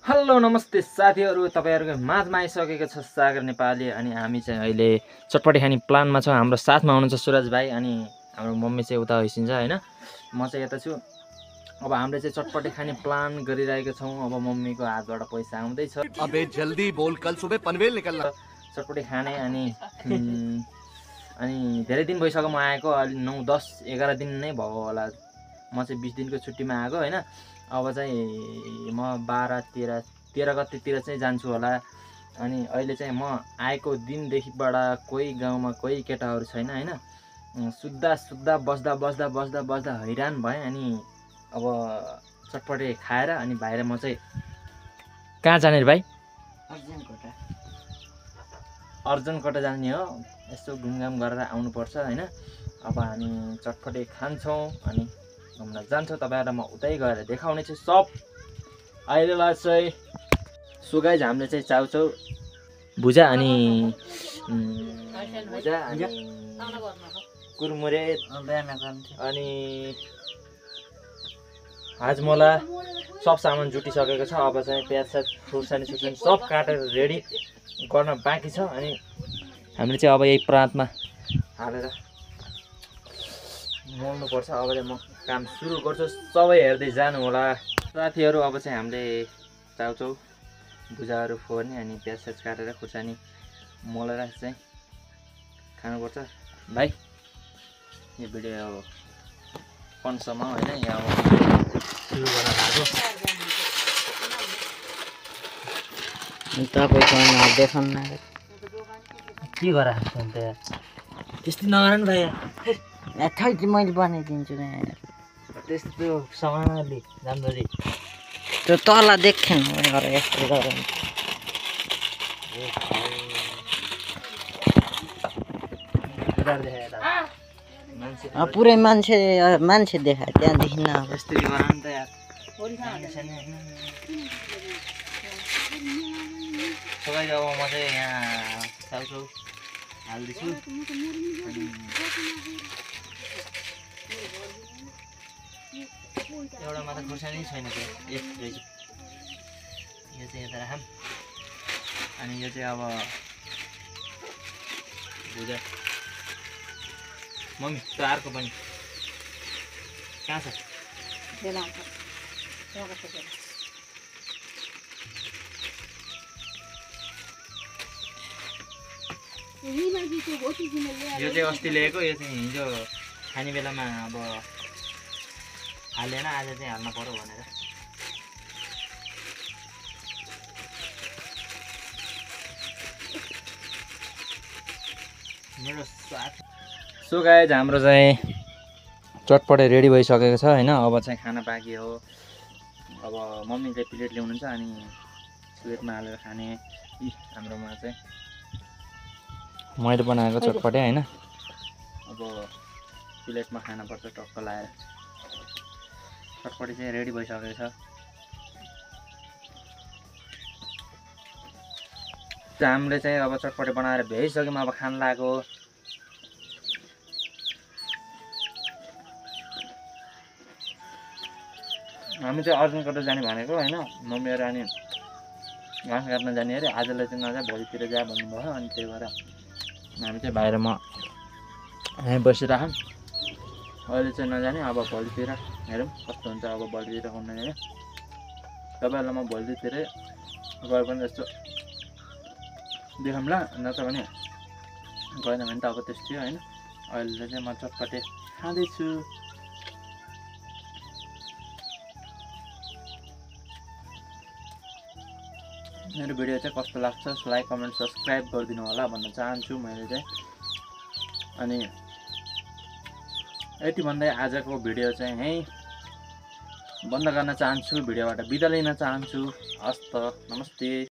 Hello नमस्ते साथीहरु, तपाईहरुको माझमा आइसकेको छ सागर नेपाली अनि हामी चाहिँ अहिले चटपटी खाने प्लानमा छौं। हाम्रो साथमा हुनुहुन्छ सुरज भाइ अनि हाम्रो मम्मी चाहिँ उता होइसिन्छ हैन। म चाहिँ यता छु। अब हामीले चाहिँ चटपटी खाने प्लान गरिरहेको छौं। अब मम्मीको हातबाट पैसा आउँदै छ। अबे जल्दी बोल, कल सुबह पनवेल निकलना। चटपटी खाने अनि धेरै दिन भइसक्यो म आएको। अलि 9 10 11 दिन नै भयो होला। म चाहिँ 20 दिनको छुट्टीमा आएको हैन। अब चाहिँ म 12 गतेतिर चाहिँ जान्छु होला। अनि अहिले चाहिँ म आएको दिनदेखिबाट कोही गाउँमा कोही केटाहरू छैन हैन। सुत्दा बस्दा हैरान भएँ। अनि अब चटपटे खाएर अनि बाहिर म चाहिँ कहाँ जाने रे भाइ? अर्जुनकोटा जाने हो। यसो घुमघाम गरेर आउनुपर्छ हैन। अब हामी चटपटे खान्छौँ अनि घुम्न जान्छौँ। तपाईहरुलाई म उतै गएर देखाउने छु सब। अहिलेलाई चाहिँ सो गाइज हामीले चाहिँ चाउचाउ भुजा अनि कुरमुरे अनि हाजमोला सब सामान जुटिसकेको छ। अब चाहिँ प्याज खुर्सानी सब काटेर रेडी गर्न बाँकी छ। अनि हामीले चाहिँ अब यही प्रातमा हालेर मोल्नुपर्छ। अब चाहिँ म काम सुरु गर्छु। सबै हेर्दै जानु होला साथीहरु। अब चाहिँ हामीले चाउचाउ भुजाहरू फोर्ने अनि प्याज काटेर खुर्सानी मोलेर चाहिँ खानुपर्छ। भाइ यो भिडियो पन्सम्म हैन, यहाँ सुरु गर्न लाग्यो। तपाईसँग देखाउन के गरा अन्त त्यस्तै नगर नि भाइ। थै मैले बनाइदिन्छु नि। त्यस्तो सामानले राम्ररी त्यो तल देख्छन् यस्तो गरेर पुरै मान्छे देखायो त्यहाँदेखि न यस्तै गर नि त यार। सबै अब म चाहिँ यहाँ चाउचाउ हाल्दैछु। एउटा मात्र खुर्सानी छैन त्यो एक रहेछ। यो चाहिँ यता राखौँ। अनि यो चाहिँ अब भुजा मम्मी त्यो अर्को पनि कहाँ छ? यो चाहिँ अस्ति ल्याएको। यो चाहिँ हिजो खाने बेलामा अब हालेन, आज चाहिँ हाल्न पर्यो भनेर। मेरो साथ सो गाइज हाम्रो चाहिँ चटपटे रेडी भइसकेको छ हैन। अब चाहिँ खाना बाँकी हो। अब मम्मीले प्लेट ल्याउनुहुन्छ अनि प्लेटमा हालेर खाने। हाम्रोमा चाहिँ मैले बनाएको चटपटे हैन। अब प्लेटमा खानुपर्छ टक्क लाएर। चटपटे चाहिँ रेडी भइसकेको छ। हामीले चाहिँ अब चटपटे बनाएर भ्याइसक्यौँ। अब खान लाग्यो। हामी चाहिँ अर्जुनकोटा जाने भनेको हैन। मम्मी र अनि घाँस काट्न जाने अरे। आजलाई चाहिँ नजा, भोलितिर जा भन्नुभयो। अनि त्यही भएर हामी चाहिँ बाहिर म यहीँ बसिरहेँ। अहिले चाहिँ नजाने, अब भोलितिर हेरौँ कस्तो हुन्छ। अब भोलितिर आउनु हैन। तपाईँहरूलाई म भोलितिरै गए पनि जस्तो देखाउँला। नत्र भने गएन भने त अब त्यस्तै हो हैन। अहिले चाहिँ म चटपटे खाँदैछु। मेरो भिडियो चाहिँ कस्तो लाग्छ लाइक कमेन्ट सब्सक्राइब गरिदिनु होला भन्न चाहन्छु मैले चाहिँ। अनि यति भन्दै आजको भिडियो चाहिँ यहीँ बन्द गर्न चाहन्छु। भिडियोबाट बिदा लिन चाहन्छु। हस्त नमस्ते।